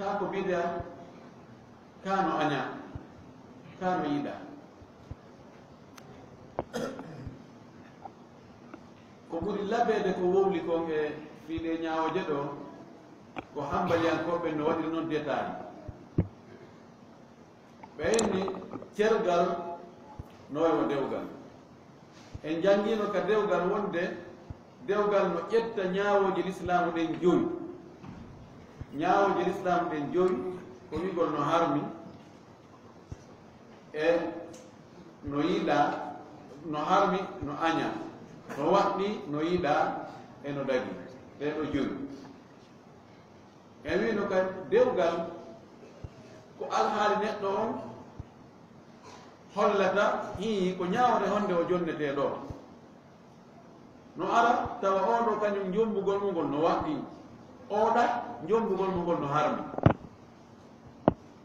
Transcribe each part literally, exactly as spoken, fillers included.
Kaa ko bidaa, kaa no añaa, kaa no yiɗaa. Ko ɓuri labeede ko wowli kon e fii ɗee ñaawooje ɗoo, ko hambaliyankooɓe no waɗiri non détail. Ɓe inni cergal no wayi wo dewgal. En janngiino ka dewgal wonde dewgal no ƴetta ñaawooje lislaamu ɗen jowi. Ñaawooje lislaamu ɗen jowi ko wi'ugol no harmi, e no yiɗaa, no harmi, no añaa, no waɗɗii, no yiɗaa, e no dagii. Ɗee ɗoo jowi. En wi'ino kadi dewgal ko alhaali neɗɗo on hollata hii ko ñaawre honde o jonnetee ɗoo. No ara tawa oo ɗoo kañum njombugol mum ngol no waɗɗii, oo ɗa njombugol mum ngol no harmi.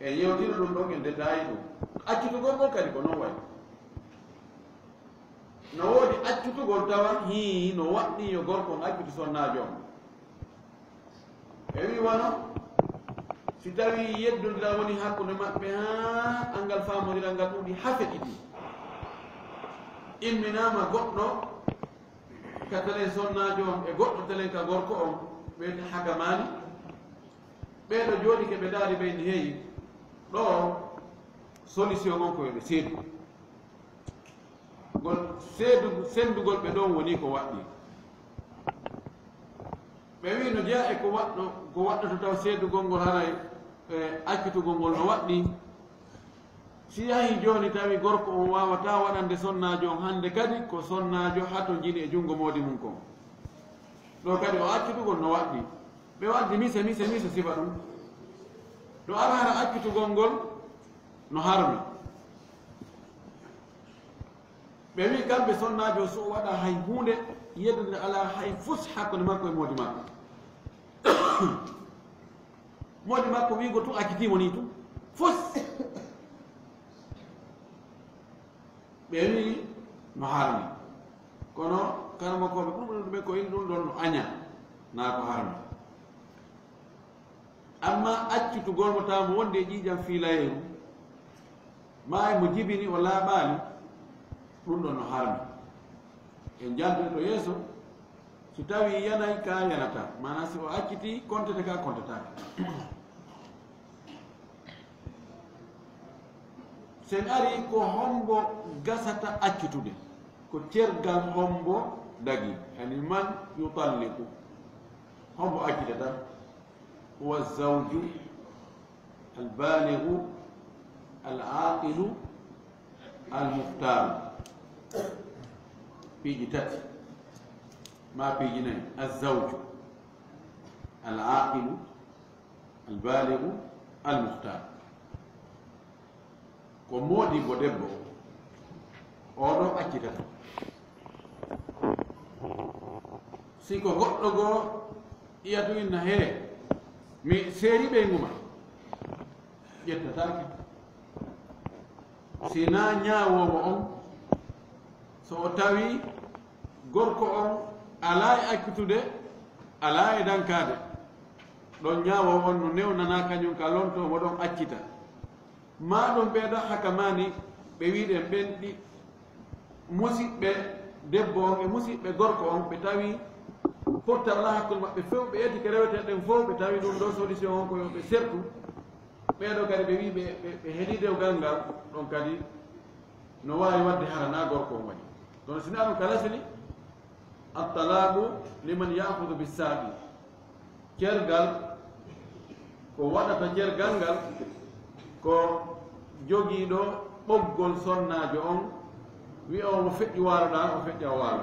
En yewtino ɗum ɗon en détail ɗum. Accitugol ngol kadi ko non wayi. No woodi accitugol tawa hii no waɗɗii yo gorko on accitu sonnaajo on. E wi wano si tawii yeddondiral woni hakkunde maɓɓe haa angal faamodiral ngal ɗuuɗi haa feƴƴiti. Imminaama goɗɗo ka telen sonnaajo on e goɗɗo telen ka gorko on, ɓe hakamaani. Ɓee ɗoo jooɗike ɓe ndaari ɓe inni, heyi, ɗoo solution on ko yo ɓe seedu. Ngol seedu, senndugol ɓe ɗon woni ko waɗɗii. Ɓe wi'i no jeyaa e ko waɗɗo, ko waɗɗoto taw seedugol ngol haray, e, accitugol ngol no waɗɗii. Si yahii jooni tawi gorko on waawataa waɗande sonnaajo on hannde kadi ko sonnaajo hatonjini e junngo moodi mum kon. Ɗoo kadi o accitugol no waɗɗii. Ɓe waddi mise, mise, mise sifa ɗum. Ɗo ara hara accitugol ngol no harmi. Ɓe wi'i kamɓe sonnaajo so o waɗa hay huunde yeddunde alaa hay fus hakkunde makko e moodi makko. Moodi makko wi'ugo tun accitiimo nii tun. Fus. Ɓe wi'i no harmi. Kono karamokooɓe ɓurɓe ɗumen ko inni ɗum ɗon no aña, naa ko harmi. Amma accitugol mo tawa mo wonde e ƴiiƴam fiilayeeru, maa e mo jibini o laaɓaali, ɗum ɗon no harmi. En njaltoto yeeso, si tawii yanay ka yanata, maanaa si o accitii, kontete ka kontetaake. Sen ari ko hombo gasata accitude, ko cergal hombo dagi, yani man yutalliqu, hombo accitata? Huwa zawju albaligu alaqilu almuhtaru. Piiji tati ma piiji nayi: azawju alaqilu albaligu almuhtaru. Ko moodi mo debbo, oɗo accitata. Si ko goɗɗo goo iyatu inna hee, mi seeri ɓeyngu ma, ƴettataake. Si naa ñaawoowo on, so o tawi gorko on alaa e accitude, alaa e dankaade, ɗon ñaawoowo on no newnanaa kañum ka lontoo mo ɗon accita. Maa ɗum ɓeeɗo hakamaani ɓe wi'ɗen ɓen ɗi musiɓɓe debbo on e musiɓɓe gorko on, ɓe tawi pottal alaa hakkunde maɓɓe few, ɓe ƴetti ke reweteeɗe ɗen fow, ɓe tawi ɗum ɗo solution on ko yo ɓe sertu. Ɓeeɗo kadi ɓe wi'i ɓe, ɓe, ɓe heɗii dewgal ngal, ɗon kadi no waawi waɗde hara naa gorko on waɗi. Kono si naa ɗum kala seli, at-talaqu liman ya'khudhu bis-saqi. Cergal, ko waɗata cergal ngal, ko jogiiɗo ɓoggol sonnaajo on, wi'a o mo feƴƴu waaloɗaa, o feƴƴa o waalo.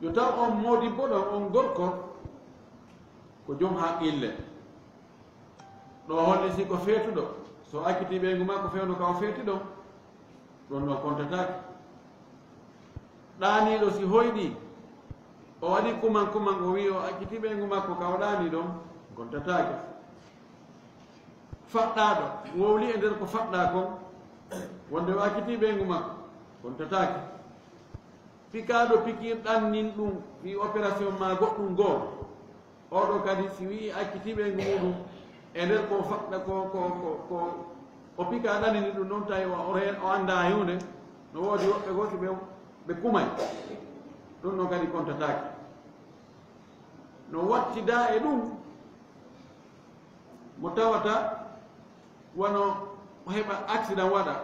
Yo taw on moodibbo ɗon, on gorko, ko jom haqqille. Ɗo holli si ko feetuɗo, so accitii ɓeyngu makko fewndo ka o feeti ɗon, ɗon ɗon kontataake. Ɗaaniiɗo si hoyɗii, o waɗi kuman kuman, o wi'i o accitii ɓeyngu makko ka o ɗaanii ɗon, kontataake. Faɗɗaaɗo, wowli e nder ko faɗɗaa kon, wonde o accitii ɓeyngu makko, kontataake. Pikaaɗo pikiir ɗannin ɗum, fii opération maa goɗɗum goo, Oɗo kadi si wi'i accitiiɓe ngu muɗum e nder ko faɗɗa ko ko ko ko o pika ɗanini ɗum ɗon tawi o o reen o annda huunde. No woodi woɓɓe goo si ɓe ɓe kumay ɗum ɗon kadi kontataake. No wattida e ɗum mo tawata wano o heɓa accident waɗa,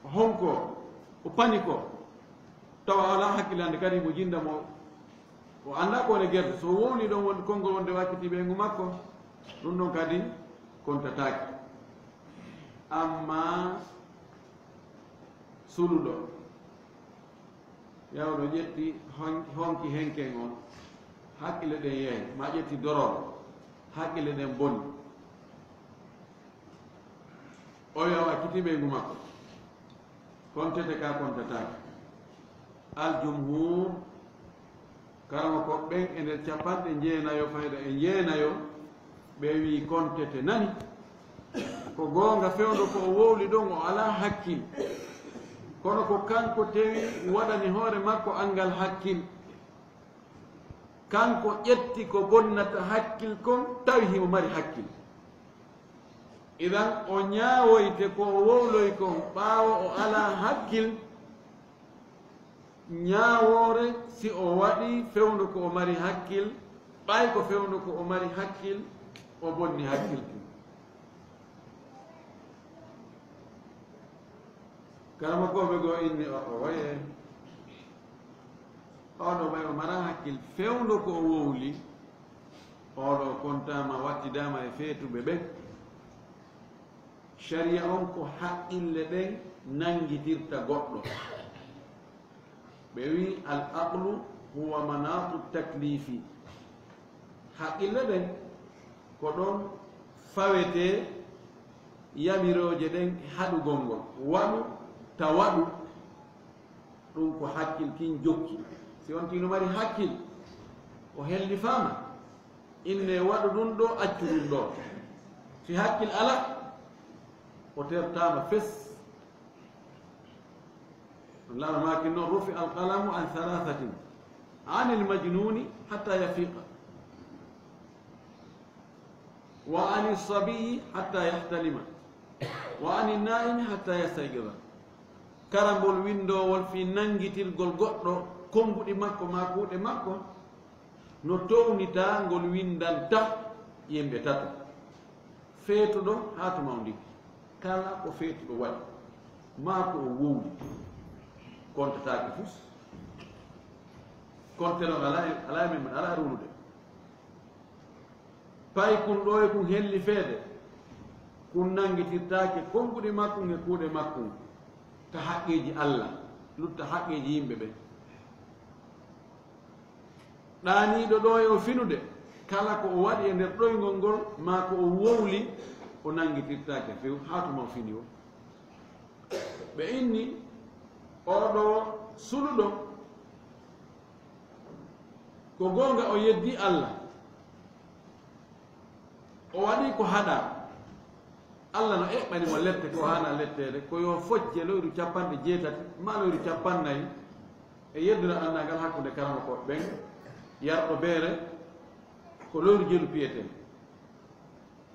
o honko, o paniko, tawa alaa hakkilande kadi mo jinda mo o annda ko woni gerte. So wowli ɗon wonde konngol wonde wakkiti ɓeyngu makko, ɗum ɗon kadi kontataake. Amma suluɗo yawɗo ƴetti hon- honki henken on, hakkille ɗen yehi ma ƴetti dorol, hakkille ɗen boni. O wiya o acciti ɓeyngu makko, kontete ka kontataake. Aljumhur, karama ko ɓen e nder capanɗe njeenayo fayda e njeenayo, ɓe wi kontete nani. Ko goonga fewndo ko o wowli ɗon o alaa hakkil, kono ko kanko tewi waɗani hoore makko anngal hakkil. Kanko ƴetti ko bonnata hakkil kon tawi himo mari hakkil. Idan o ñaawoyte ko o wowloy kon ɓaawo o alaa hakkil. Ñaawoore si o waɗi fewndo ko o mari hakkil, ɓay ko fewndo ko o mari hakkil o bonni hakkil kin. Kala mo kooɓe goo inni o o waye. Oɗo ɓay o mara hakkil fewndo ko o wowli. Oɗo kontaama wattidaama e feetuɓe ɓen. Shari'a on ko haqqille ɗen nanngitirta goɗɗo. Ɓe wi al aqlu huwa manatu taklifi. Haqqille ɗen ko ɗon fawetee yamirooje ɗen e haɗugol ngol. Waɗu ta waɗu. Ɗum ko hakkil kin jokki. Si on tigi no mari hakkil, o hellifaama, inne waɗu ɗum ɗo, accu ɗum ɗo. Si hakkil alaa, o tertaama fes. Laara maakin noon, rufi alqalamu an thalathatin, anil majnuni hatta yafiqa, wa ani sabiyi hatta yahtalima, wa ani naimi hatta yastayqida. Karambol winndowol fii nanngitirgol goɗɗo konnguɗi makko maa kuuɗe makko no townitaa ngol winndanta yimɓe tato. Feetuɗo haa tuma o ndiki. Kala ko feetuɗo waɗi maa ko o wowli, kontataake fus. Konte noon alaa e- alaa e men alaa e ruwlude. Pay kun ɗo e kun helli feede, kun nanngitirtaake konnguɗi makkun e kuuɗe makkun ka haqqeeji Alla, lutta haqqeeji yimɓe ɓen. Ɗaaniiɗo ɗo e o finude, kala ko o waɗi e nder ɗoyngol ngol maa ko o wowli, o nanngitirtaake few haa tuma o fini o. Ɓe inni oɗo suluɗo, ko goonga o yeddi Alla, o waɗi ko haɗaa. Alla no eɓɓani mo lette ko haana letteede, ko yo focce loyru capanɗe jeetati maa loyru capannay e yeddura annaagal hakkunde karamokooɓe ɓen, yarɗo beere ko loyru jelu piyetee.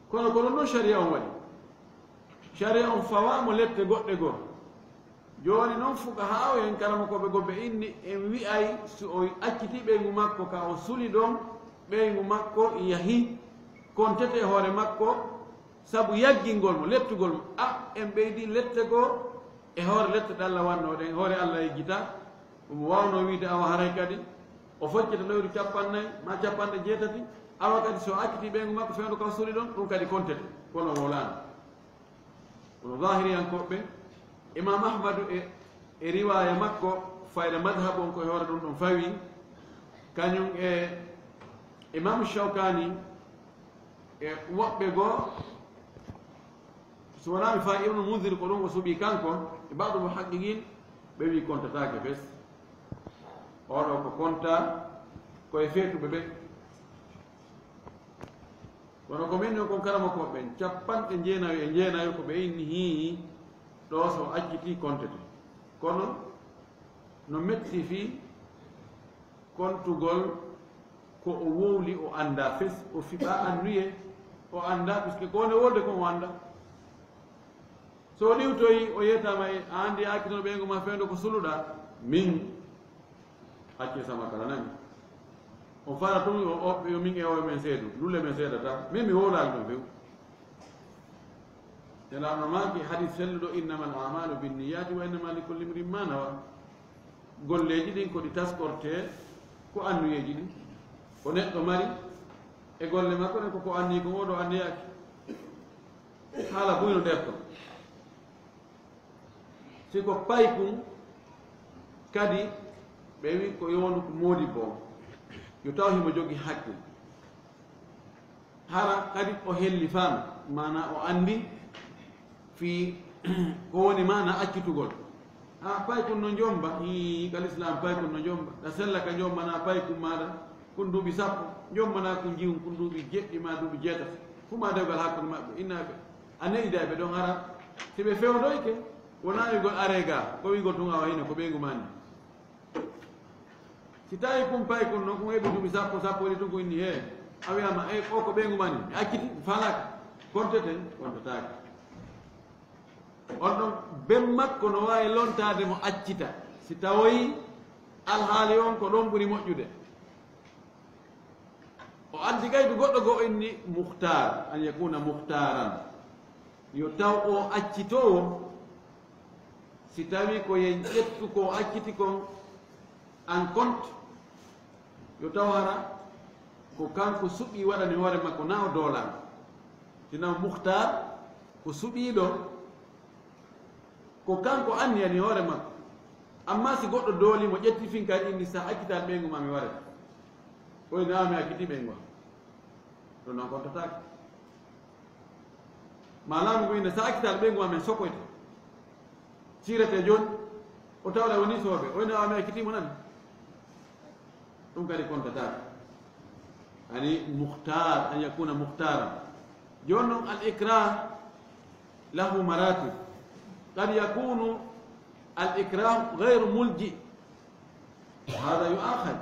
Kono ko ɗum ɗon shari'a on waɗi. Shari'a on fawaama lette goɗɗe goo. Jooni noon fuqahaawo en karamokooɓe goo ɓe inni en wi'ay si o accitii ɓeyngu makko ka o suli ɗon, ɓeyngu makko yahi, kontete e hoore makko sabu yaggingol mo, lettugol mo. A, en ɓeydi lette goo e hoore lette ɗe Alla wannoo ɗen, hoore Alla yejjitaa. Ɗum waawno wiide awa haray kadi o foccete loyru capannay maa capanɗe jeetati, awa kadi so accitii ɓeyngu makko fewndo ka o suli ɗon, ɗum kadi kontete, kono wowlaano. Kono zahiriyankooɓe, Imam Ahmadu e e riwaaya makko, fayda madhabu on ko e hoore ɗum ɗum fawi, kañum e Imam Shawkani e woɓɓe goo, so wonaa mi fayi Ibnu Munzir ko ɗum o suɓii kanko e ba'du muhaqqiqin, ɓe wi kontataake fes. Oɗo ko konta ko e feetuɓe ɓe. Kono ko min non kon karamokooɓe ɓen, capanɗe jeenayo e jeenayo ko ɓe inni hii ɗo so accitii kontete. Kono no metti fii kontugol Ko o wowli, o anndaa fes, o fiɓaa annuye, o anndaa, puisque ko woni wolde kon o anndaa. So o ɗiwtoyi, o yettaama e, a anndi a accitano ɓeyngu ma fewndo ko suluɗaa, min, acce sama kala nani. O fara tun, o, o, yo min e o men seedu, lulle men seedata, min mi wowlaali ɗum few. Nelaaɗo maaki hadis selluɗo, "Innamal a'malu binniyati wa innama likulli imri'in ma nawa." Golleeji ɗin ko ɗi taskortee ko annuyeeji ɗin. Ko neɗɗo mari e golle makko ɗen, ko ko anni ko oɗo anniyaaki. Haala buy no nder ton. Si ko paykun kadi, ɓe wi ko yowonu ko moodi bo, yo taw himo jogi hakkil. Hara kadi o hellifaama, maana o anndi fii ko woni maana accitugol. A paykun no njomba, hii, ka Lislaam paykun no njomba. Ka sella ka njomba na paykun maaɗa, kun duuɓi sappo, njomba na kun jiwun kun duuɓi jeɗɗi maa duuɓi jeetati. Fu ma dewgal hakkunde maɓɓe, innaaɓe. A neɗida ɓe ɗon hara. Si ɓe fewndoyke, wonaa wi'gol aree gaa, ko wi'gol tun awa hino ko ɓeyngu maa ni. Si tawi kun paykun non, kun heɓi duuɓi sappo, sappo e ɗiɗi tun, kun inni, "Hee, a wi'aama, e, o ko ɓeyngu maa ni, mi acciti, mi faalaaka." Konteten, kontataake. On ɗon, ben makko no waawi lontaade mo accita, si tawoyi alhaali on ko ɗon ɓuri moƴƴude. O addi kaydu goɗɗo goo inni mukhtar, an yakuna mukhtaaran. Yo taw o accitoowo, si tawi ko yen ƴettu ko o acciti kon en compte, yo taw hara ko kanko suɓii waɗani hoore makko, na o doolaama. Sina mukhtar ko suɓiiɗo, ko kanko anniyani hoore makko. Amma si goɗɗo dooli mo, ƴetti finkaari inni, "Sa accitaali ɓeyngu maa mi warete." O inni, "A mi accitii ɓeyngu am." Ɗum noon kontataake. Ma laamu ngu inni, "Sa accitaali ɓeyngu maa men sokoyte. Siirete jooni." O tawre woni soobe. O inni, "A mi accitii mo nan." Ɗum kadi kontataake. Ani mukhtar, an yakuna mukhtaran. Jooni noon, al ikrah lahu maratib. Qad yakunu al ikrah ghayru mulji. Hada yu'akhad.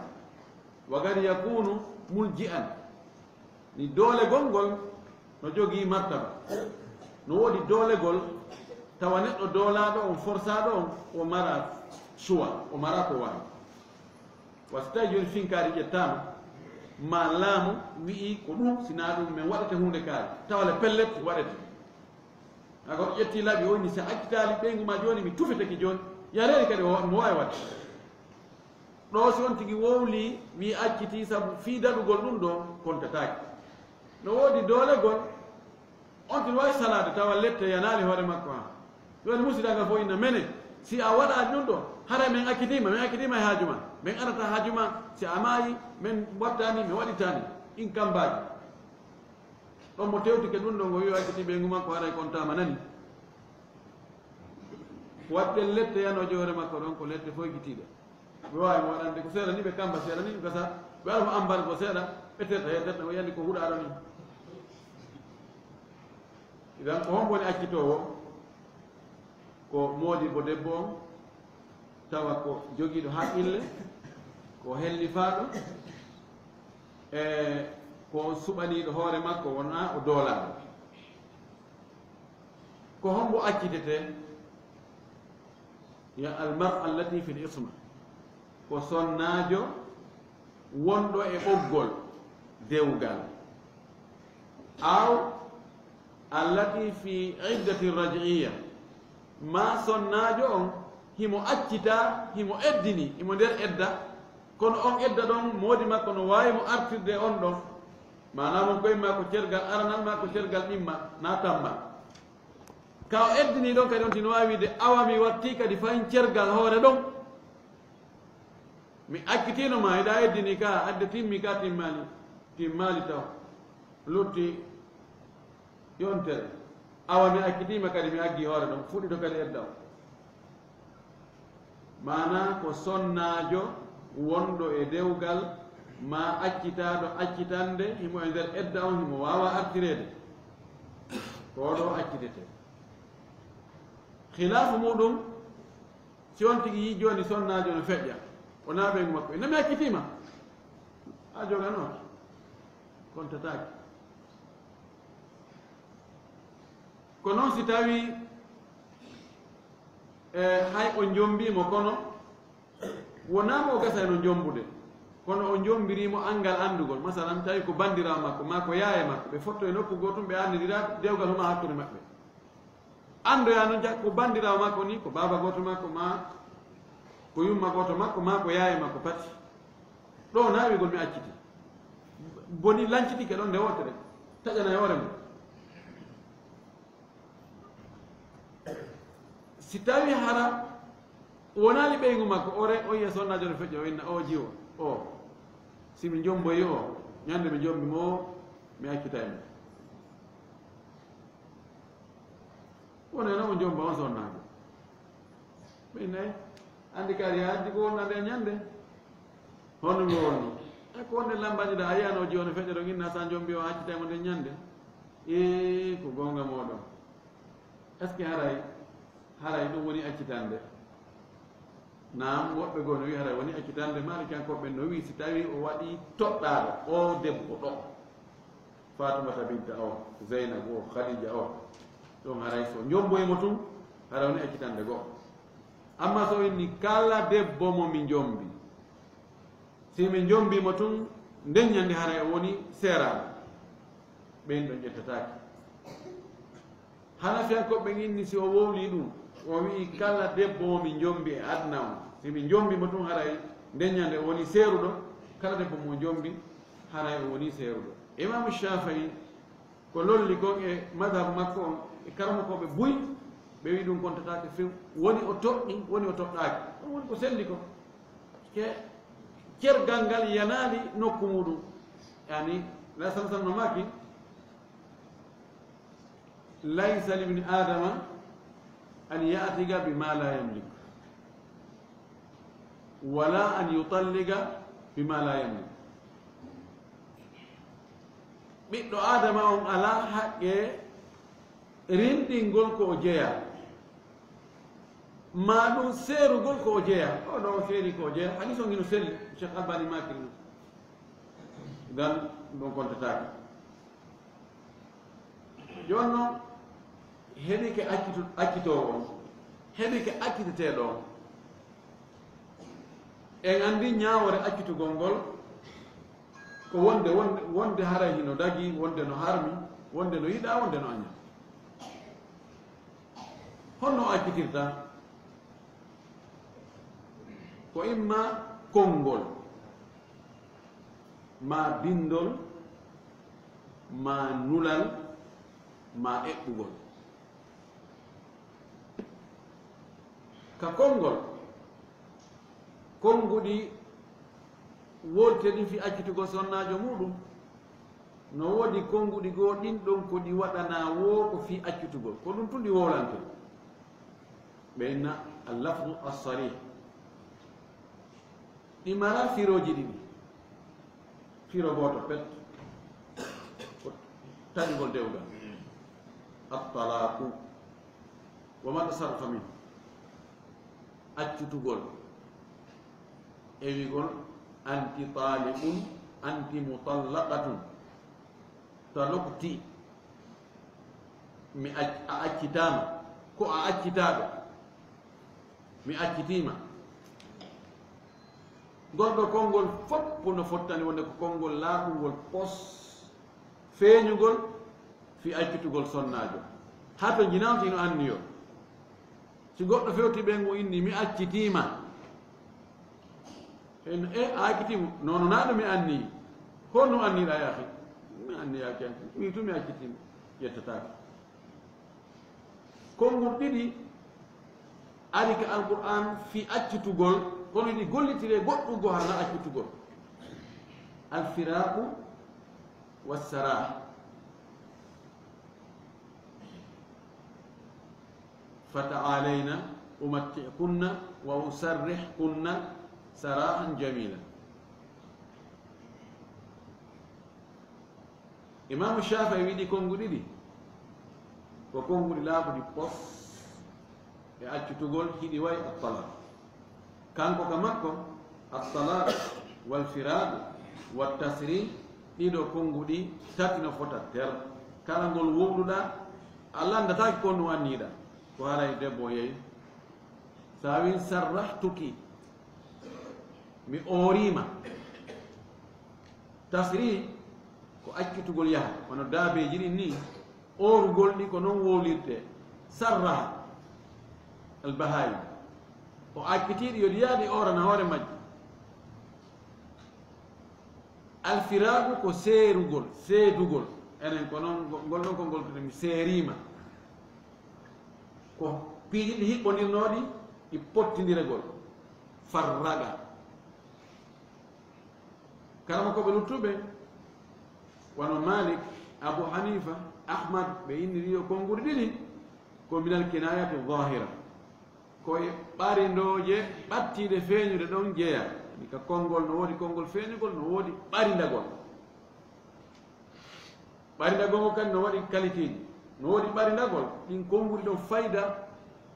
Wa qad yakunu mulji'an. Ni doolegol ngol no jogii martaba. No woodi doolegol tawa neɗɗo doolaaɗo on, forsaaɗo on, o mara choix, o mara ko waawi. Wa si tawi jooni finkaari ƴettaama, ma laamu wi'i ko ɗum, si naa ɗum men waɗete huunde kaari, tawa le pellet waɗete. A ko ƴetti laabi o ni, si a accitaali ɓeyngu ma jooni, mi tufete ki jooni. Yareeri kadi o, mo waawi waɗde. Ɗo si on tigi wowli, wi accitii sabu fii daɗugol ɗum ɗo, kontataake. No woodi doolegol, on tigi waawi salaade tawa lette yanaali hoore makko han. Jooni musidal ngal fof inna mene, si a waɗaani ɗum ɗo, haray men accitiima, men accitiima e haaju ma. Men arata haaju ma, si a maayi, men mbottaani, men waɗitaani. In kambaaji. Ɗon mo tewtike ɗum ɗo, ngo wi'i o accitii ɓeyngu makko, haray kontaama nani. Waɗde lette yanooje hoore makko ɗon, ko lette foygitiiɗe. Ɓe waawi mo waɗande ko seeɗa ni, ɓe kamba seeɗa ni, ɓe gasa, ɓe waɗa mo ambar ko seeɗa, ɓe terta he terta, o yandi ko huɗaaɗo ni. Idan ko hombo woni accitoowo? Ko moodi bo debbo on, tawa ko jogiiɗo haqqille, ko hellifaaɗo, e ko suɓaniiɗo hoore makko, wonaa o doolaaɗo. Ko hombo accitetee? Ya al mar'a allati fil isma, ko sonnaajo wonɗo e ɓoggol dewgal, aw allati fi iddati raj'iyya, ma sonnaajo on himo accitaa, himo eddini, himo nder edda, kono on edda ɗon moodi makko no waawi mo artirde on ɗon, maanaam on koye ma ko cergal aranal ma ko cergal ɗimma na tamma. Ka o eddini ɗon kadi on tino waawi wiide, awa mi watti kadi fayin cergal hoore ɗon. Mi accitino ma, hiɗa eddini ka, adde timmi ka timmaali, timmaali taw. Lutti yontere. Awa mi accitima kadi, mi aggi hoore ɗon, fuɗɗito kadi edda o. Maanaa ko sonnaajo wonɗo e dewgal, maa accitaaɗo accitande, himo e nder edda on, himo waawa artireede. Ko ɗo accitete. Khilaafu muɗum, si on tigi yi jooni sonnaajo no feƴƴa, o naa ɓeyngu makko, ina mi accitiima. A A joganoke, kontataake. Ko noon si tawii, e, hay o jombii mo, kono wonaa mo o gasayno jombude, kono o jombirii mo anngal anndugol. Masalan, tawi ko banndiraawo makko, maa ko yaaya makko, ɓe fotto e nokku gootum, ɓe anndidira dewgal huma hakkunde maɓɓe. Anndoyaa noon, ja-, ko banndiraawo makko ni, ko baaba gooto makko, maa ko yumma gooto makko, maa ko yaaya makko pati. Ɗo naawigol mi acciti. Boni lancitike ɗon nde wootere, taƴana e hoore mum. Si tawi hara wonaali ɓeyngu makko, o re-, o yiya sonnaajo no feƴƴa, o inna, "O jiwo, o, si mi jomboyi o, ñande mi jombi mo, mi accitay mo." Wonay noon o jomba on sonnaajo. Min nayi, anndi kadi a addi ko wonnande e ñande. Hono ngo wonno? E ko wonde lambani da, a yiyano jiwo no feƴƴa ɗo, inna sa jombi o accitay mo nden ñande. E ko goonga mooɗon. Est-ce que haray, haray ɗum woni accitande? Naam, woɓɓe goo no wi'i haray woni accitande, Maalikankoɓe no wi'i si tawi o waɗi toɗɗaaɗo, o debbo ɗo, Faatumata Binta o, Zeynab o, Khadija o, ɗum haray so jomboyi mo tun, haray woni accitande goo. Amma so inni kala debbo mo mi jombi, si mi jombi mo tun, nden ñande haray o woni seeraaɗo, ɓen ɗon ƴettataake. Hanafiyankoɓe inni si o wowlii ɗum, o wi'i kala debbo mo mi jombi e aduna on, si mi jombi mo tun haray nden ñande o woni seeruɗo, kala debbo mo jombi haray o woni seeruɗo. Imaamu Shaafi'i ko lolli kon e madhab makko on, e karamokooɓe buy, ɓe wi'i ɗum kontataake few, woni o toɗɗi, woni o toɗɗaaki. Ɗum woni ko selli kon. Ke cergal ngal yanaali nokku muɗum. Yani, la sansan no maki, "Laysa libni Adama an ya'tiqa bima la yamlik, wala an yutalliqa bima la yamlik." Ɓiɗɗo Adama on alaa haqqe rinɗingol ko o jeyaa, maa ɗum seerugol ko o jeyaa. O ɗo o seeri ko o jeyaa. Hadis on hino selli, Cheikh Albani maakiri ɗum. Ngal ɗum kontataake. Jooni noon, heɓike accitu-, accitoowo on, heɓike acciteteeɗo on. En anndi ñaawoore accitugol ngol ko wonde, wonde, wonde haray hino dagii, wonde no harmi, wonde no yiɗaa, wonde no añaa. Honno o accitirta? Ko imma konngol, maa binndol, maa nulal, maa eɓɓugol. Ka konngol, konnguɗi wolte ɗin fii accitugol sonnaajo muuɗum, no woodi konnguɗi goo ɗin ɗon ko ɗi waɗanaa woo ko fii accitugol, ko ɗum tun ɗi wowlante. Ɓe inna al-lafdu as-sarih. Ɗi mara firooji ɗiɗi. Firo gooto pet. Ko taƴugol dewgal. At-talaqu. Wa ma tasarrafa min. Accutugol. E wi'gol, "Anti taliqun, anti mutallaqatun." Talaqti. Mi ac-, a accitaama. Ko a accitaaɗo. Mi accitiima. Ngol ɗoo konngol fof no fottani wonde ko konngol laaɓungol pos, feeñugol fii accitugol sonnaajo. Haa to jinawti no anniyoo. Si goɗɗo fewti ɓeyngu inni, "Mi accitiima." En, "E, a accitiima?" "Non, non, naa ɗum mi anni." "Honno anniɗaa, yaa akhi?" "Mi anniyaaki an. Mi wi'i tun mi accitiima." Ƴettataake. Konngol ɗiɗi ari ka Alqur'aan fii accitugol, kono ɗi gollitire goɗɗum goo hara accitugol. Al-firaqu was-sarah. "Fata'alayna umatti'kunna wa usarrihkunna sarahan jamila." Imaamu Shaafi'i wi'i kongu ɗiɗi ko konguɗi laaɓuɗi pos e accutugol, hiɗi wa'i at-talaq. Kanko ka makko, at-talaq wal firaq Wa tasrih, ɗiɗo konnguɗi, tati no fota ter. Kala ngol wowluɗa, a lanndataake ko no anniɗa. Ko haray debbo o yehi. So a wii sarrahtuki, mi ooriima. Tasrih ko accitugol yaha, wano daabeeji ɗin ni, oorugol ɗi ko non wowlirte. Sarraha al bahaim. O accitii ɗi, yo ɗi yaha ɗi oorana hoore majji. Alfiraagu ko seerugol, seedugol. Enen ko non, ngol ɗon ko ngol mi seeriima. Ko piiji ɗi hiɓɓondirnooɗi, ɗi pottindiragol. Farraga. Kala mo ko ɓe luttuɓe, wano Malik, Abu Hanifa, Ahmad, ɓe inniri yo konguɗi ɗiɗi, ko minal kinayati zahira. Ko e ɓarindooje ɓattiiɗe feeñude ɗon jeyaa. Ni ka konngol no woodi konngol feeñugol, no woodi ɓarindagol. Ɓarindagol ngol kadi no waɗi qualité ji. No woodi ɓarindagol, ɗin konguɗi ɗon fayda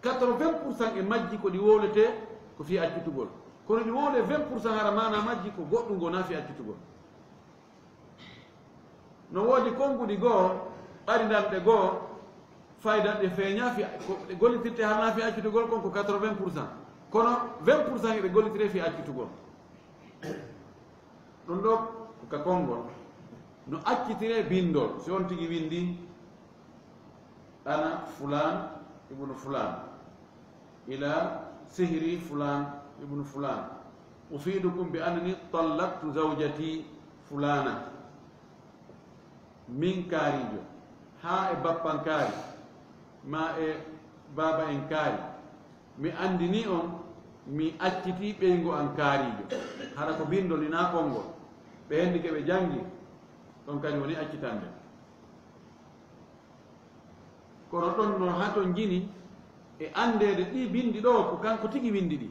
quatre-vingts pour cent e majji ko ɗi wowletee ko fii accitugol. Kono ɗi wowlee vingt pour cent hara maana majji ko goɗɗum ngonaa fii accitugol. No woodi konguɗi goo, ɓarindanɗe goo, fayda ɗe feeñaa fi, ko ɗe gollitirte hanaa fi accitugol kon ko quatre-vingts pour cent. Kono vingt pour cent eɗe gollitiree fi accitugol. Ɗum ɗo ko ka konngol. No accitiree bindol, si on tigi windi, "Ana fulaan ibnu fulaan, ila sihri fulaan ibnu fulaan, ufiidukum bi annani tallaqtu zawjati fulaana." Min kaariijo, haa e bappan kaari, maa e baaba en kaari, mi anndinii on, mi accitii ɓeyngu an kaariijo. Hara ko bindol hinaa konngol. Ɓe henndi ke ɓe janngi, ɗon kadi woni accitande. Kono ɗon no hatonjini e anndeede ɗii binndi ɗoo ko kanko tigi winndi ɗi.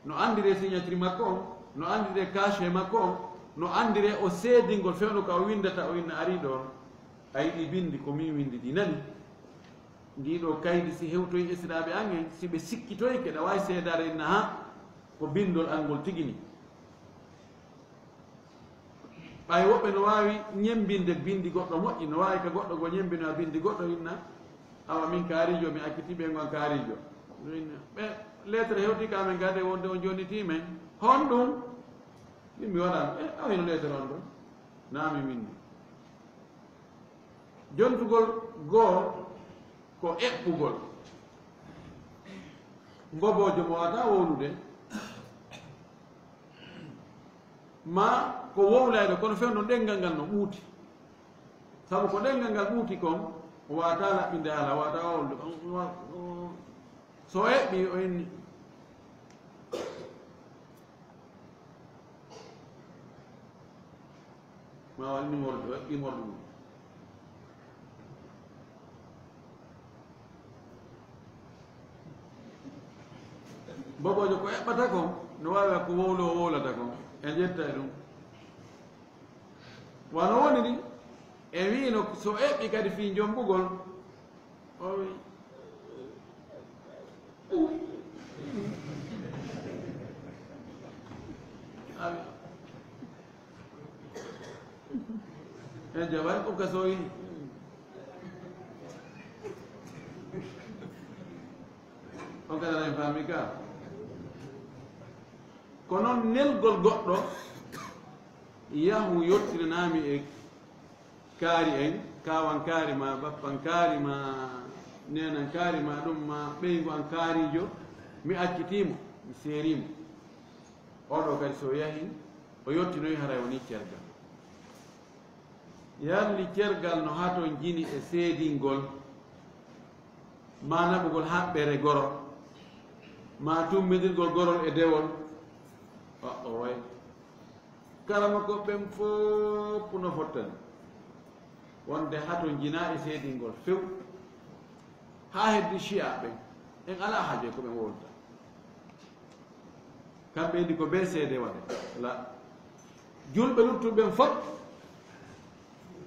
No anndiree signature makko on, no anndiree cachet makko on, no anndiree o seedingol fewndo ka o winndata, o inna arii ɗoo, a yiɗi binndi ko min winndi ɗi nani. Ndii ɗoo kaydi si hewtoyi esiraaɓe an en, si ɓe sikkitoyke, ɗa waawi seedaade inna haa ko binndol an ngol tigi ni. Ɓay woɓɓe no waawi ñemmbinde binndi goɗɗo moƴƴi, no waawi ka goɗɗo goo ñemmbinoya binndi goɗɗo inna, "Awa min kaariijo, mi accitii ɓeyngu an kaariijo." No inna, "Ɓe lettre hewtii ka amen gade wonde on jonnitii men." "Honɗum?" Min mi waɗaano. "E, awa hino lettre on ɗon?" "Naa mi winndi." Jontugol goo ko eɓɓugol. Mboboojo mo waawataa wowlude. Maa ko wowlayɗo, kono fewndo ɗenngal ngal no ɓuuti. Sabu ko ɗenngal ngal ɓuuti kon, o waawataa laɓɓinde haala, o waawataa wowlude. So o eɓɓii, o inni. Ma wal numéro ɗo, numéro ɗum. Bobojo ko eɓɓata kon, no waawi ko wowlo o wowlata kon. En ƴetta e ɗum. Wano woni ni, e wiino so eɓɓi kadi fii jombugol, o wi, awi. En jaɓani ko ka sowi. On kadi aɗa en faami ka. Ko noon nelgol goɗɗo, yahu yottinanaa mi e kaari en, kaawan kaari ma, bappan kaari ma, neenan kaari ma, ɗum ma, ɓeyngu an kaariijo, mi accitii mo, mi seerii mo. Oɗo kadi so yahi, o yottinoyi haray woni cergal. Yalli cergal no hatonjini e seedingol, maa naɓugol haɓɓere goro, maa tummbindirgol gorol e dewol? O, o way. Karamoko ɓen fof no fottani wonde hatonjinaa e seedingol few. Haa heddi ciya ɓen, en alaa haaju e ko ɓen wowlata. Kamɓe ndi ko bee seede waɗe. La. Julɓe luttuɓe ɓen fof,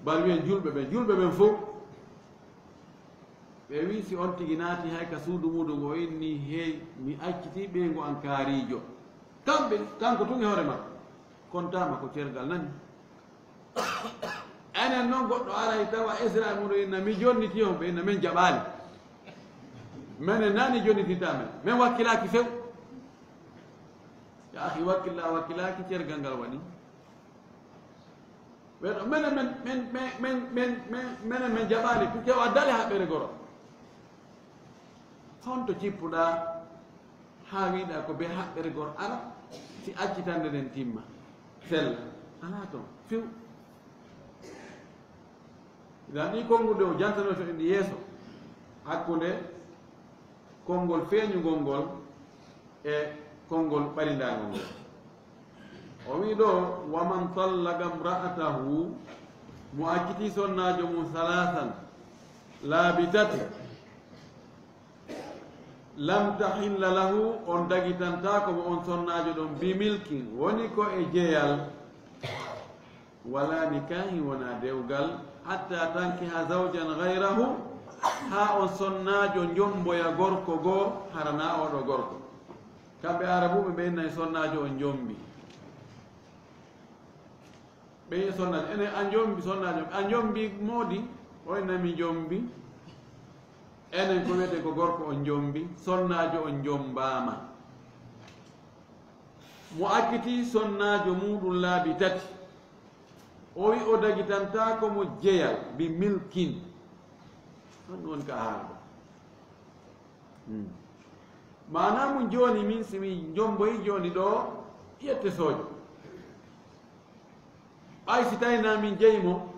bal wiyen julɓe ɓen, julɓe ɓen fof, ɓe wi si on tigi naati hay ka suudu muɗum, o inni, "Hey, mi accitii ɓeyngu an kaariijo." Kamɓe, kanko tun e hoore makko. Kontaama ko cergal nani. Enen noon goɗɗo aray tawa esra mum inna mi jonniti on, ɓe inna men jaɓaali. Menen nani jonnitita men. Men wakkilaaki few. Ya akhi, wakkila, wakkilaaki cergal ngal waɗi. Ɓe ɗo, menen, men, men, men, men, men, men, menen, men jaɓaali, puisque o addaali haɓɓere goro. Honto cippuɗaa haa wiɗaa ko be haɓɓere goro ara, si accitande nden timma? Sella. Alaa toon. Few. Idan ɗii konnguɗi o jantanoto en ɗi yeeso, hakkunde konngol feeñungol ngol e konngol ɓarindaangol ngol. O wii ɗo, "Wa man tallaqa imra'atahu", mo acciti sonnaajo mum salaasan, laabi tati, "lam tahilla lahu", on dagitantaako mo on sonnaajo ɗon, "bi milkin", woni ko e jeyal, "wala nikahin", wona dewgal, "hatta tankiha zawjan ghayrahu", haa on sonnaajo njomboya gorko goo, hara naa oo ɗoo gorko. Kamɓe Arabuɓe ɓe innay sonnaajo on njombi. Ɓe yi sonnaajo, enen a njombi sonnaajo, a njombi moodi, o inna mi njombi. Enen ko wiyetee ko gorko on njombi, sonnaajo on njombaama. Mo acciti sonnaajo muuɗum laabi tati, o wi o dagitantaako mo jeyal, bi milkin. Ɗum woni ka haala ɗo. Hmm. Maanaa mum jooni, min si mi njomboyi jooni ɗo, yette soojo. Ɓay si tawi na min jeyi mo,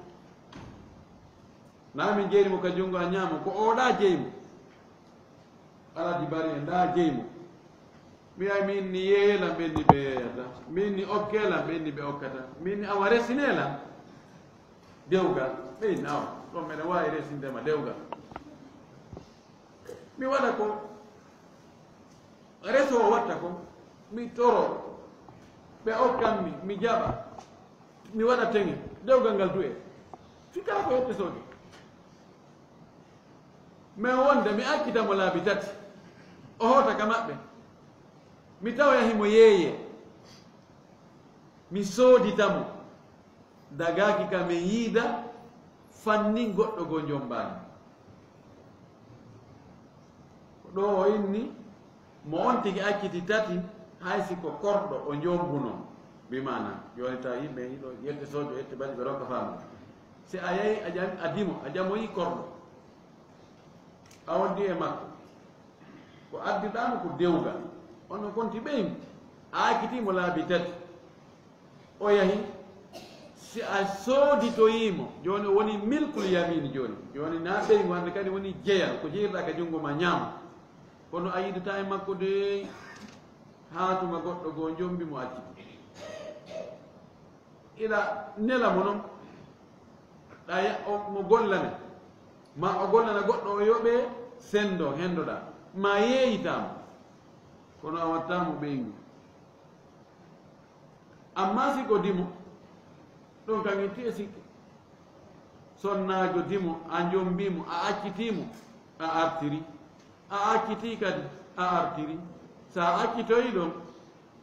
na min jeyi mo ka junngo a ñaamo, ko o ɗa jeyi mo. Alaa dibari en ɗa jeyi mo. Mi ay mi inni yeeyela, ɓe inni ɓe yeeyata. Mi inni okkela, ɓe inni ɓe okkata. Mi inni awa resinela dewgal, ɓe inni awa, ɗon meɗen waawi resinde ma dewgal. Mi waɗa ko reso o watta ko, mi toro, ɓe okkan mi, mi jaɓa, mi waɗa teŋe, dewgal ngal du'e. Fika ko yette sooje. Mais wonde mi accita mo laabi tati, o hoota ka maɓɓe, mi tawoya himo yeeye, mi soodita mo. Dagaaki ka men yiida fannin goɗɗo goo njombaani. Ko ɗo o inni, mo on tigi acciti tati, hay si ko korɗo o njombuno. Bi maana, jooni tawa yimɓe hiɗo yette soojo, yette baɗi ɓe rokka faamu. Si a yahi a jam-, a dimo, a jamoyi korɗo. A wonndi e makko. Ko addiɗaa mo ko dewgal. On no konti ɓeyngu. A accitii mo laabi tati. O yahi. Si a sooditoyii mo, jooni o woni milkul yamini jooni. Jooni na ɓeyngu hannde kadi woni jeyal, ko jeyirɗaa ka junngo ma ñaamo. Kono a yiidataa e makko de, haa tuma goɗɗo goo njombi mo accitii. Iɗa nela mo non, ɗa ya-, o, mo gollane, ma o gollana goɗɗo o yoɓe sendo, hendoɗa, ma yeeyita mo, kono a watta mo ɓeyngu. Amma si ko dimo, ɗon kam itti e sikke. Sonnaajo dimo, a njombi mo, a acciti mo, a artiri. A acciti kadi, a artiri. Sa accitoyi ɗon,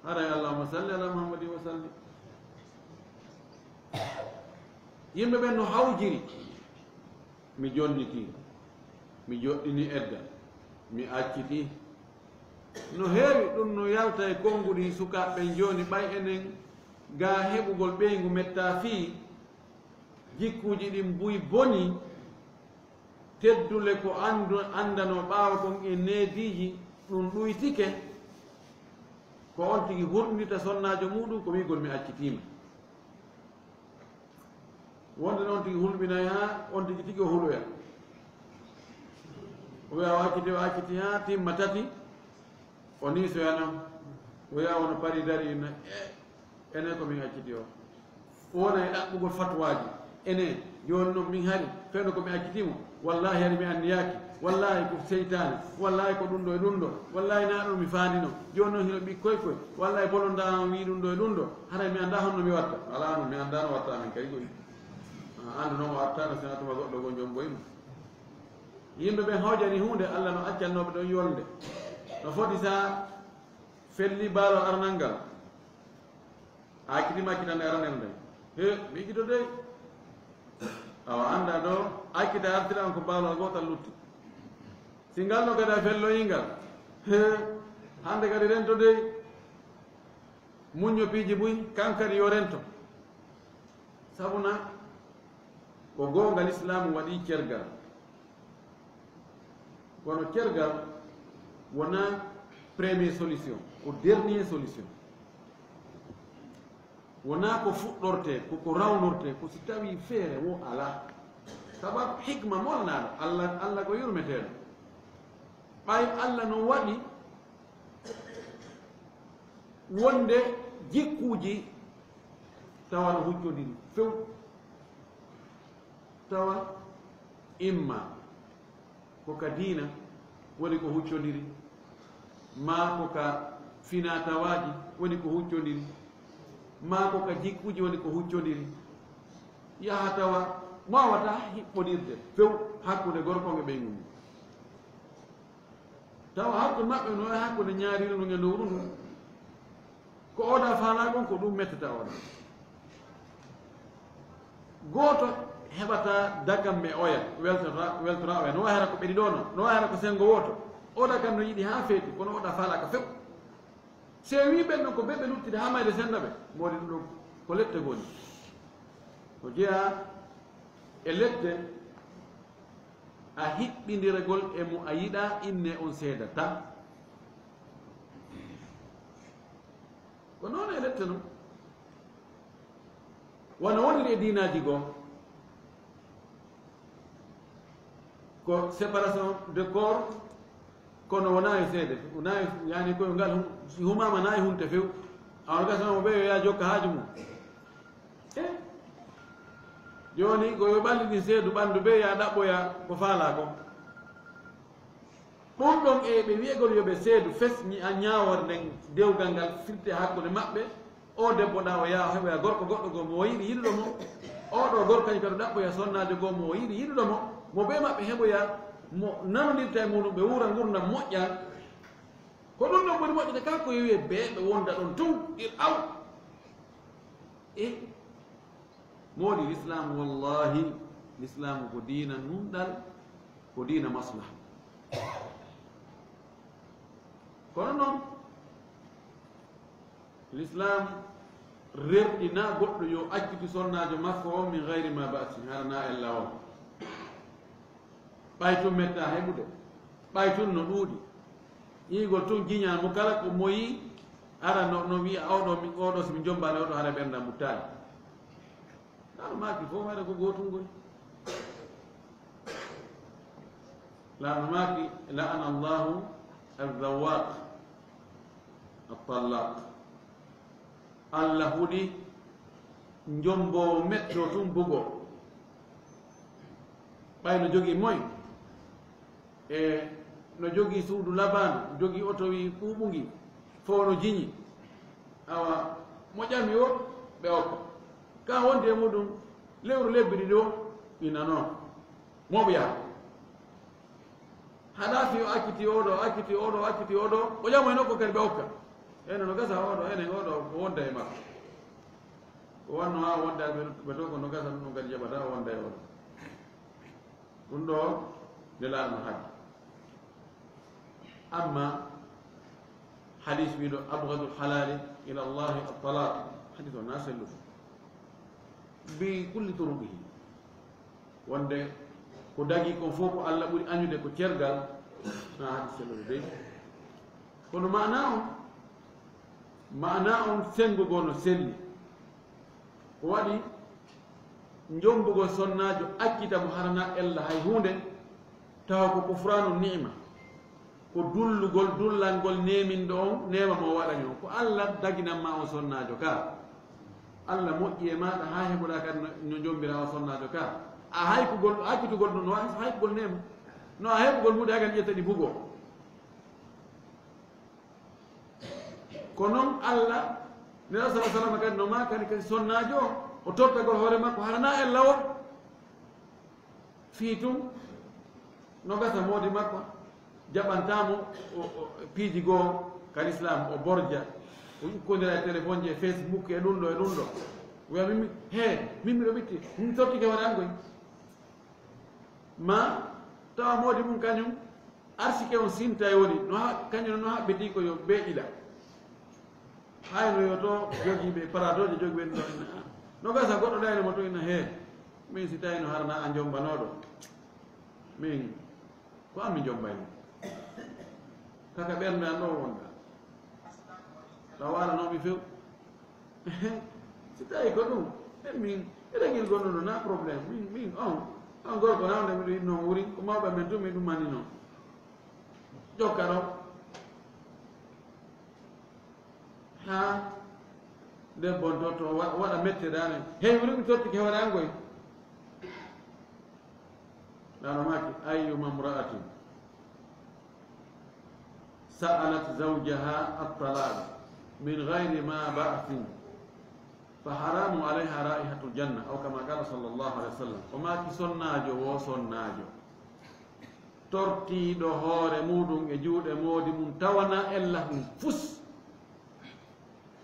haray Allahumma salli ala Muhammadin wa sallim. Yimɓe ɓen no hawjiri. Mi jonniti, mi joɗɗini edda, mi acciti. No heewi ɗum no yalta e konnguɗi sukaaɓe ɓen jooni, ɓay enen ga heɓugol ɓeyngu metta fii jikkuuji ɗin buy boni, teddule ko anndu-, anndanoo ɓaawo kon e neediiji ɗum ɗuytike, ko on tigi hurmbita sonnaajo muuɗum ko wi'gol mi accitiima. Wonde noon tigi hulɓinay haa on tigi tigi o huloya. O wiya o acciti, o acciti haa timma tati, o niisoya noon. O wiya wano pari dari inna, e, enen ko min acciti o. O wona e ɗaɓɓugol fatwaaji. Enen, jooni noon min hari, fewndo ko mi acciti mo. Wallaahi hari mi anniyaaki. Wallaahi ko seytaane. Wallaahi ko ɗum ɗo e ɗum ɗo. Wallaahi na ɗum mi faandino. Jooni noon hino ɓikkoy koy. Wallaahi bolondaa on wii ɗum ɗo e ɗum ɗo. Haray mi anndaa honno mi watta. Alaa noon mi anndaa no watta min kay koy. Ah, anndu noon o attaano sina tuma goɗɗo goo njomboy mo. Yimɓe ɓen hawjani huunde, Alla no accannooɓe ɗon yolnde. No foti sa felli baalol arnal ngal. A accitima accitande aranere nde. He, mi ikkito dey. Awa annda ɗo, accita artira on ko baalal gootal lutti. Si ngal no kadi a felloyi ngal. He, hannde kadi rento dey. Muñño piiji buy, kan kadi yo rento. Sabuna ko goonga Lislaamu waɗi cergal. Kono cergal wonaa premier solution, ko dernier solution. Wonaa ko fuɗɗortee, ko ko rawnortee, ko si tawii feere wo alaa. Sababu hikma molnaaɗo, Allah, Allah ko yurmeteeɗo. Ɓay Allah no waɗi wonde jikkuuji tawa no huccondiri few. Tawa imma ko ka diina woni ko huccondiri, maa ko ka finaa tawaaji woni ko huccondiri, maa ko ka jikkuuji woni ko huccondiri. Yaha tawa waawataa hiɓɓondirde few hakkunde gorko e ɓeyngu mum. Tawa hakkunde maɓɓe no wayi hakkunde ñaariri ndun e lowru ndun. Ko oɗa faalaa kon, ko ɗum mettata oɗa. Gooto heɓata dakam e oya, weltora, weltora oya. No wayi hara ko ɓe ɗiɗo non, no wayi hara ko senngo wooto. Oɗa kan no yiɗi haa feeti, kono oɗa faalaa ka few. Si en wii ɓen non ko ɓe ɓe luttide haa mayde sennda ɓe, moodi ɗum ɗon ko lette ngoni. Ko jeyaa e lette a hiɓɓindiragol e mo a yiɗaa, inne on seeda tan. Ko noon e lette non. Wano woniri e diinaaji goo. Ko séparation de corps, kono wonaa e seede. Wonaa e, yani, koye ngal hum-, si humaama naa e hunte few. Awa gasa mo ɓe yo yaa jokka haaju mum. Eh? Jooni ko yo ɓalli ɗin seedu ɓanndu ɓe yaa ɗaɓɓoya ko faalaa kon. Ɗum ɗon e ɓe wi'egol yo ɓe seedu fes ñi-, a ñaawore nden dewgal ngal firti hakkunde maɓɓe. O debbo ɗa o yaha o heɓoya gorko goɗɗo goo mo o yiɗi yiɗuɗo mo. O ɗo gorko kañum kadi o ɗaɓɓoya sonnaajo goo mo o yiɗi yiɗuɗo mo. Mo bee maɓɓe heɓoya mo nanondirta e muɗum ɓe wuura ngurndan moƴƴan. Ko ɗum ɗon ɓuri moƴƴude ka ko yo wi'e bee ɓe wonda ɗon tun ir aw. E Moodi Lislaamu, wallahi, Lislaamu ko diina nunɗal, ko diina maslaha. Kono noon, Lislaam rerɗinaa goɗɗo yo accitu sonnaajo makko on min gayri ma ba'sin, hara na ella on. Ɓay tun mettaa heɓude, ɓay tun no ɗuuɗi. Ƴiigol tun jiñaa mo kala ko moyi, ara no, no wi'a, "Oɗo mi, oɗo si mi jombaali oɗo, hara ɓernda muttaali." Laano maaki fof hara ko gootun ngoy. Laano maaki, "La'ana Allahu al-zawwaq, at-tallaq." Allah huɗi njomboowo metto tun bugo. Ɓay no jogii moy? E no jogii suudu labaandu, jogii oto wi ɓuuɓu ngi, fof no jiñi. Awa, mo ƴami o, ɓe okka. Ka wonde e muɗum, lewru lebbi ɗiɗi o, ina noon. Mo ɓe yaha. Haɗa fi o acciti oɗo, acciti oɗo, acciti oɗo, o ƴamoy nokko kadi ɓe okka. Ene no gasa oɗo, enen oɗo, o wonda e makko. O wanno ha o wonda e ɓe, ɓe to ko no gasa ɗum kadi jaɓata o wonda e oɗo. Ɗum ɗo, Nelaaɗo no haɗi. Amma hadis wiɗo, "Abgadul halali ila Allahi at-talaq." Hadis o na selluɗo. Bi kulli turuqihi. Wonde ko dagi kon fof ko Allah ɓuri añude ko cergal, na hadis selluɗo dey. Kono maana on, maana on sengo goo no selli. Ko waɗi njombugol sonnaajo accita mo harana ella hay huunde, tawa ko kufraanu ni'ma, ko dullugol, dullangol neeminɗo on neema mo o waɗani on. Ko Allah daginan ma on sonnaajo ka. Allah moƴƴi e maaɗa haa heɓuɗa kadi no, no njombira on sonnaajo ka. A haykugol, accitugol ɗum no waɗi haykugol neema. No a heɓugol muuɗi hagan ƴetta ɗi bugo. Ko noon Allah, Nelaaɗo sallallaahu alayhi wa sallam kadi no maakani kadi sonnaajo o, o tottagol hoore makko hara na ella o. Fii tun no gasa moodi makko jaɓantaa mo o, o, piiji goo ka Lislaam o borja. O ukkondira e téléphone ji e Facebook e ɗum ɗo e ɗum ɗo. Wiya min, he, min miɗo ɓitti, min tottike waɗangoy. Ma tawa moodi mum kañum, arsike on sinta e woni, no ha-, kañum no haɓɓiti ko yo ɓe ɗiɗa. Hayno yo to jogiiɓe paradooje jogiiɓe ɗum ɗo inna. No gasa goɗɗo ɗayno mo to inna, he, min si tawino harna a jombanooɗo. Min, ko an mi jombayno. Kaka ɓernde an ɗo wonda. Tawa ala no mi few. Si tawi ko ɗum, e min, e ragil gonɗo ɗo, na problème. Min, min, on, on gorko na wonde miɗo yiɗno on wuri, ko mawɓe men tun mi ɗum mani noon. Jokka ɗo. Ha debbo on to, to wa-, waɗa mette dane. Hey, wuri mi tottike hoore an goy. Nano maaki, ayyuma imra'atin sa'alat zawjaha at-talaq min ghayri ma ba'sin, fa haramun alayha ra'ihatul janna, aw kama qala sallallahu alayhi wa sallam. O maaki, sonnaajo wo sonnaajo tortiiɗo hoore muɗum e juuɗe moodi mum, tawana ella hum fus,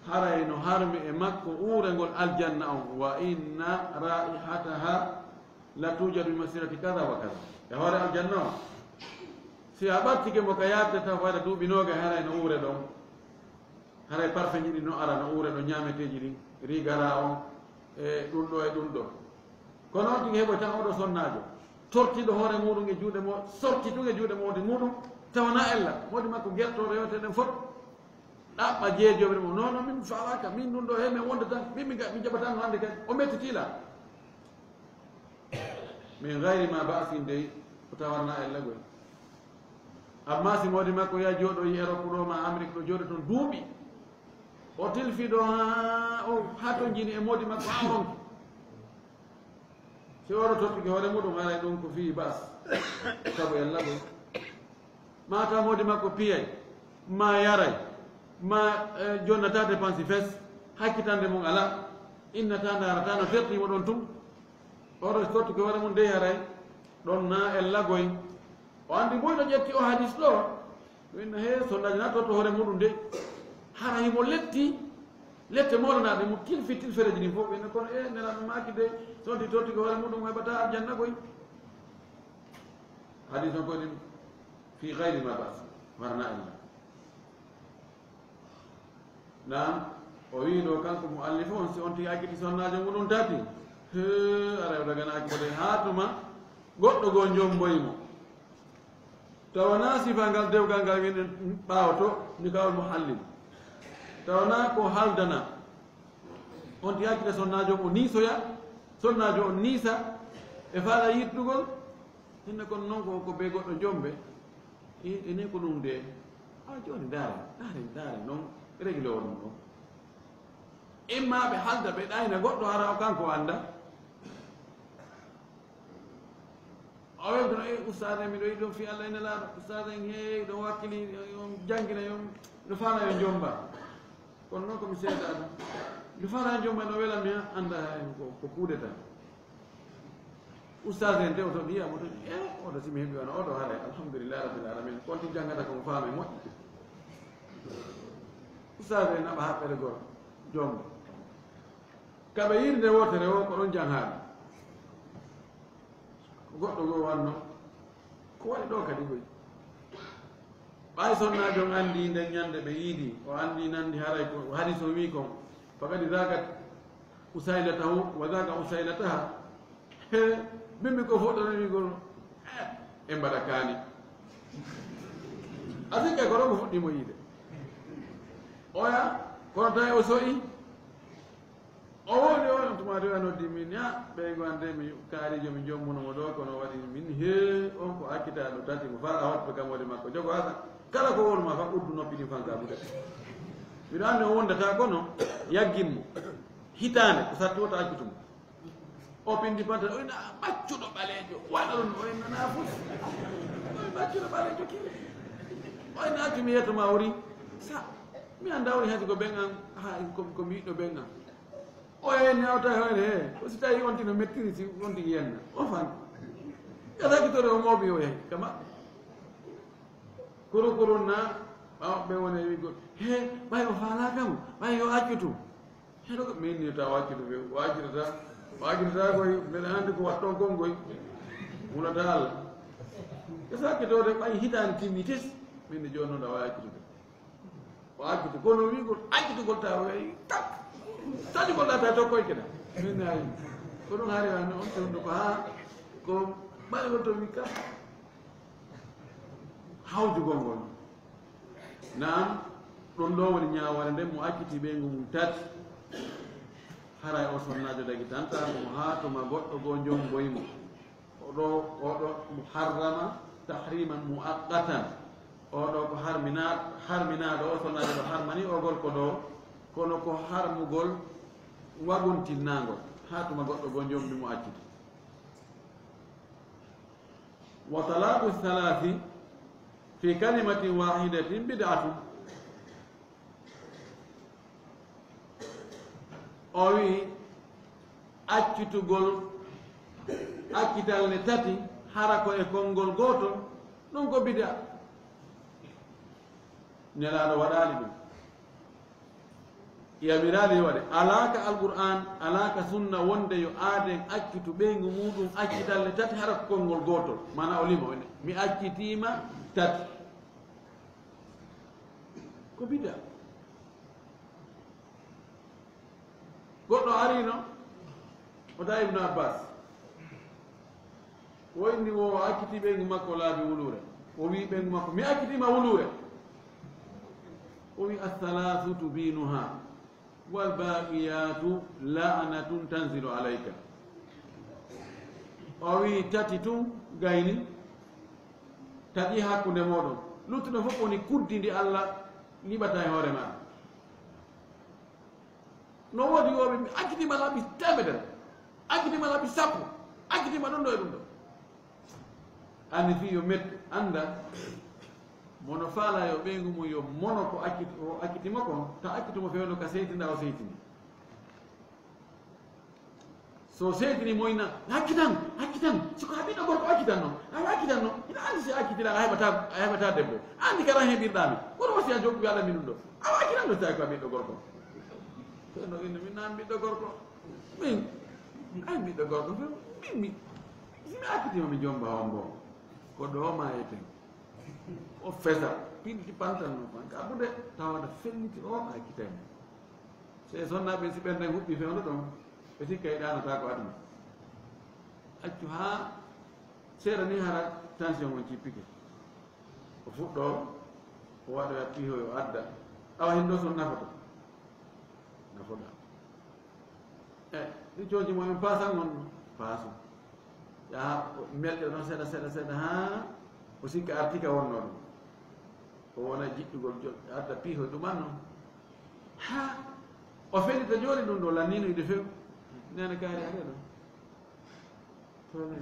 haray no harmi e makko uurengol aljanna on, wa inna ra'ihataha la tujadu bi masirati kada wa kada. E hoore aljanna on, si a ɓattike mo ka yaadde taw fayda duuɓi nooga, haray no uure ɗon. Haray parfeji ɗin no ara, no uure ɗon, ñaameteeji ɗin, rigara on, e ɗum ɗo e ɗum ɗo. Kono on tigi heɓoy tan oɗo sonnaajo, tortiiɗo hoore muɗum e juuɗe mo, sorti tun e juuɗe moodi muɗum, tawana ella, moodi makko gertooɗo yewte ɗen fof. Ɗaɓɓa jeejooɓe mo, non, non, min mi faalaaka, min ɗum ɗo he min wonda tan, min mi ga-, mi jaɓataa no hannde kadi. O mettitiila. Min gayri ma ba'sin dey, o tawanna ella goy. Amma si moodi makko ya jooɗoyi Europe ɗo ma Amérique ɗo, jooɗo toon duuɓi, o tilfi ɗo haa o hatonjini e moodi makko haa o ronki. Si oɗo tottike hoore muɗum, haray ɗum ko fii ba'as. Sabu ella goy. Ma taw moodi makko piyay, ma yaray, ma, eh, jonnata dépense fes, hakkitande mum alaa, innata, ndarata, no terti mo ɗon tun. Oɗo tottike hoore mum dey haray, ɗon na ella goy. O anndi boy no ƴetti o hadis ɗo, o inna he, sonnaaji na totto hoore muɗum de. Hara himo letti, lette moolanaɗe mo tilfi tilfereji ɗin fof, ɓe inna kono e, Nelaaɗo maaki de, so on tottike hoore muɗum heɓata aljanna goy. Hadis on ko ɗin fi gayri ma ba'as, warna ella. Naam, o wii ɗo kanko muallif on, si on tigi acciti sonnaajo muɗum tati, hee, aray o daganaaki ko de haa tuma goɗɗo goo jomboyi mo. Tawa na sifa ngal dewgal ngal winen ɓaawo to, nikahul muhallil. Tawa na ko haldana. On tigi accita sonnaajo o niisoya, sonnaajo on niisa, e faala yiɗtugol, hinna kono noon ko, ko be goɗɗo jombe. I-, ini ko ɗum de. A jooni ndaare, ndaare, ndaare noon, régler o ɗum ɗo. Imma ɓe halda, ɓe ɗayna goɗɗo, hara o kanko annda. O weltono, "E, ustaas en, miɗo yiɗi ɗon fii Alla e Nelaaɗo. Ustaas en, hey, ɗon wakkili, on janngina, on, no faala yo jomba." Kono noon ko mi seedaa ɗum. No faala yo jomba, no welammi, ha, annda, ha, en ko, ko kuudeta. Ustaas en de, o to wiya mo to, e, oɗo si mi heɓi wano, oɗo haray, alhamdulillahi rabbil alamin. Kon ti janngata ko mo faami moƴƴi. Ustaas en naɓa haɓɓere goro, jomba. Kaɓe yirde wootere o, ko ɗon janghaaɓe. Ko goɗɗo goo wanno. Ko waɗi ɗo kadi koy? Ɓay sonnaajo on anndi nden ñande ɓe yiidi, o anndi nandi haray ko hadis o wii kon, faqad zaagat usaylatahu wa zaaga usaylataha. He, bimbi ko fuɗɗorani gol, e mbaɗa kaani. A sikka ko ɗon ko fuɗɗi mo yiide. Oya, kono tawi o so'i. O woni o, on tuma de, a noddi min, ya, ɓeygu an de, mi kaarijo, mi jommuno mo ɗo, kono waɗi min, he, on ko accitaaɗo tati, mo faala hoppe kam woni makko. Jogo asa, kala ko wonu ma, faa uddu noppi ɗin fanka buɗe. Miɗo anndi o wondata kono, yaggin mo. Hitaande, ko satti wota accutu mo. O pindi panta, o ina ɓaccuɗo ɓaleejo, waɗa ɗum, o ina na fus. O ina ɓaccuɗo ɓaleejo kiri. O ina accu mi yetto ma wuri. Sa, mi annda woni hati ko ɓen an, ha, ko, ko mi yiɗɗo ɓen an. O e nawta hoore he, ko si tawi on tino mettiri si on tigi yenna. O fan. Yata ki tore o moɓi o he, kama. Kuru kuru na, Ɓaawo ɓe woni e wi'gol, "He, ɓay o faalaaka mo, ɓay yo accutu." Heɗo ko min ni tawa accutu ɓe, o accitata, o accitata koy, mbeɗa anndi ko watton kon koy. Wulata Allah. E sakkitode ɓay hitaande timmi tes, min ni jooni noon awa accutu ɓe. O accutu, kono wi'gol accitugol tawa wayi, tak. Saɗugol ɗa tawa tokkoy kena. Min ni ayi. Ko ɗum hari wano on toon ko haa, ko ɓaɗugol to wi ka. Hawjugol ngol. Naam, ɗum ɗo woni ñaawoore nden mo acciti ɓeyngu mum tati. Haray o sonnaajo dagitanta mo haa tuma goɗɗo goo jomboy mo. Oɗo, oɗo muharrama tahriman muaqqatan. Oɗo ko harmina-, harminaaɗo, o sonnaajo ɗo harmani o gorko ɗo, kono ko harmugol waguntinnaango haa tuma goɗɗo goo jombi mo acciti. Wa talaqu thalathi fi kalimatin wahidatin bid'atun. O wi accitugol accital ne tati hara ko e konngol gootol, ɗum ko bid'a. Nelaaɗo waɗaali ɗum. Yamiraali waɗe. Alaa ka Alqur'aan, alaa ka sunna wonde yo aaden accitu ɓeyngu muuɗum accital ne tati hara ko konngol gootol. Maanaa o lima, o wi, "Mi accitiima tati." Ko bida. Goɗɗo ariino, o tawi Ibnu Abbas. O inni wo o acciti ɓeyngu makko laabi wuluure. O wi ɓeyngu makko, "Mi accitiima wuluure." O wi, "Athalaathu tubiinuha, wal baaqiyatu la'natun tanzilu alayka." O wi, "Tati tun gayni, taƴi hakkunde mooɗon. Luttuɗo fof woni kuddi ndi Allah liɓata e hoore maaɗa." No woodi wooɓe mi accitiima laabi teemedere, accitiima laabi sappo, accitiima ɗum ɗo e ɗum ɗo. Anndi fii yo mettu, annda, mono faala yo ɓeyngu mum yo mono ko acciti, o acciti mo kon, ta accitu mo fewndo ka seytinda o seytini. So seytini mo inna, "Accitan, accitan, si ko a ɓiɗɗo gorko accitan no, a accitan no, ina anndi si a accitira a heɓata, a heɓata debbo. Anndi kala heɓirɗaa mi, kono wasi a jokkuɓe Allah min ɗum ɗo. A accitan no tawi ko a ɓiɗɗo gorko." Fewndo inna, "Min naan ɓiɗɗo gorko. Min, ay ɓiɗɗo gorko, few, min mi, si mi accitiima mi jomba hombo. Ko ɗo ma eten." O fesa, pinti pantal no fan, ka bude, tawata felliti o, a accitay mo. Se sonnaaɓe si ɓen tan huɓɓi fewndo ɗon, ɓe sikka e ɗaanata ko aduna. Accu haa seeɗa ni hara tension on cippike. O fuɗɗo, o waɗoya pihoy, o adda. Awa hen ɗo son nafoto. Nafoɗa. E, ɗi cooji mo en paasan on, paasu. Yaha, o melɗe ɗon seeɗa, seeɗa, seeɗa, haa o sikka artika wonno ɗum. O wona jiɗɗugol jo-, adda piho ɗuman noon. Haa o felita jooni ɗum ɗo lanninoyde few. Nene kaari are ɗo. Toon,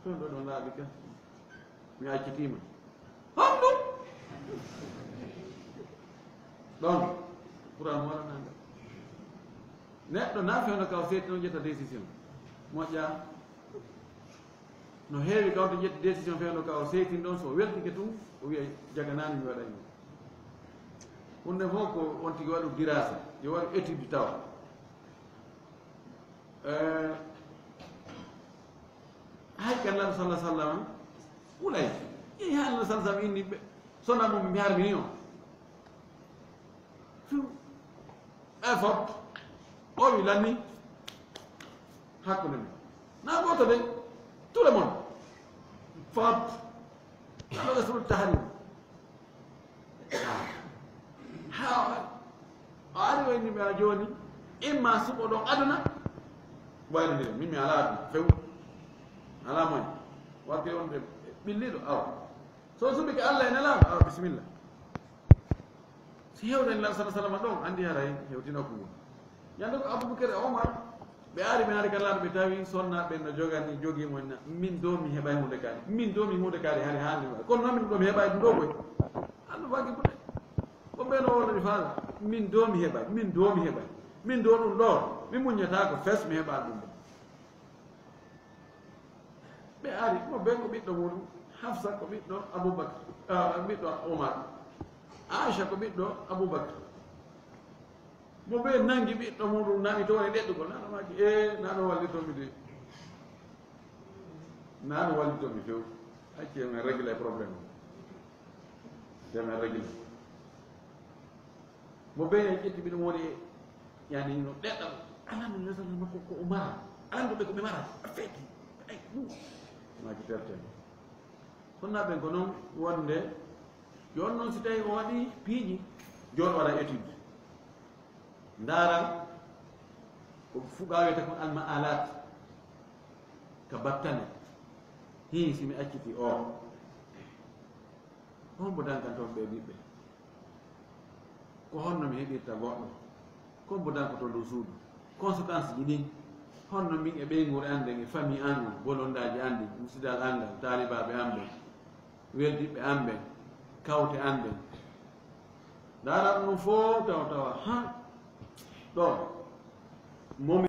toon ɗo ɗon laaɓi ka. Mi accitiima. Honɗum? Ɗon, Qur'an waɗananga. Neɗɗo na fewndo ka o seetino ƴetta décision. Moƴƴa. No heewi kawto ƴetti décision fewndo ka o seytin ɗon, so o weltike tun, o wiya, "Jaganaani mi waɗay ɗum." Hunde fof ko on tigi waɗu dirasa, yo waɗu étude tawa. Eh, hay ka Nulaaɗo sallallahu alaihi wasallam, Ulay, yehi haa Nulaaɗo sallallahu alaihi wasallam inni ɓe, sona mum mi harmini on. Fiw. E fot. O wi lanni. Hakkunde men. Na gooto de. Tout le monde. Fot. Nulaaɗo Rasul tahrim. Ha. O ari o inni ɓe a jooni. Imma suɓo ɗon aduna. Wayno nde min mi alaa aduna. Few. Alaa moy. Warti on de ɓilliɗo awa. So suɓike Allah e Nelaaɗo, awa bisimilla. Si hewta en Nelaaɗo sallallahu alaihi wasallam ɗon, anndi haray hewti nokku ngun. Ñande ko Abubakar e Omar, ɓe ari, ɓe ari ka Nelaaɗo, ɓe tawi sonnaaɓe no jogani, jogii mo, na, "Min do mi heɓay huunde kaari. Min do mi huunde kaari hari haali mi waɗa. Kono noon min ɗo mi heɓay ɗum ɗo koy." Anndu faki buɗe. Ko ɓe no wonori faala. "Min do mi heɓay, min do mi heɓay. Min do ɗum ɗo, mi muññata ko fes mi heɓa ɗum ɗo." Ɓe ari, mo ɓe ko ɓiɗɗo muɗum, Hafsa ko ɓiɗɗo Abubakar, ah, ɓiɗɗo Umar. Aisha ko ɓiɗɗo Abubakar. Mo ɓe nangi ɓiɗɗo muɗum nani to woni ɗeɗɗugol, nano maaki, "E, nano wallitomi de. Nano wallitomi few. Acce men régler problème o. Te men régler." Mo ɓe en ƴetti ɓiɗɗo mo woni, yani, no ɗeɗɗal. Alam no sallam ko, ko o mara. Alam ɗo ɓe ko ɓe mara. A feeti. Ay, ɗum. Maaki terten. Sonnaaɓe ɓen ko noon wonde, jooni noon si tawii o waɗii piiji, jooni o waɗa étude. Ndaara ko fugaa wiyata kon alma'alat ka battane. Hii, si mi acciti o, hombo dankanto ɓe ɓiɓɓe? Ko honno mi heɓirta goɗɗo? Ko mbo dankoto dow suudu? Conséquence ji ɗin, honno min e ɓeynguure an nden, e famille an on, bolondaaji an ɗin, musidal an ngal, taalibaaɓe an ɓen, weldiɓɓe an ɓen, kawte an ɗen? Ndaara ɗum ɗon fof tawa tawa, ha, ɗo, momi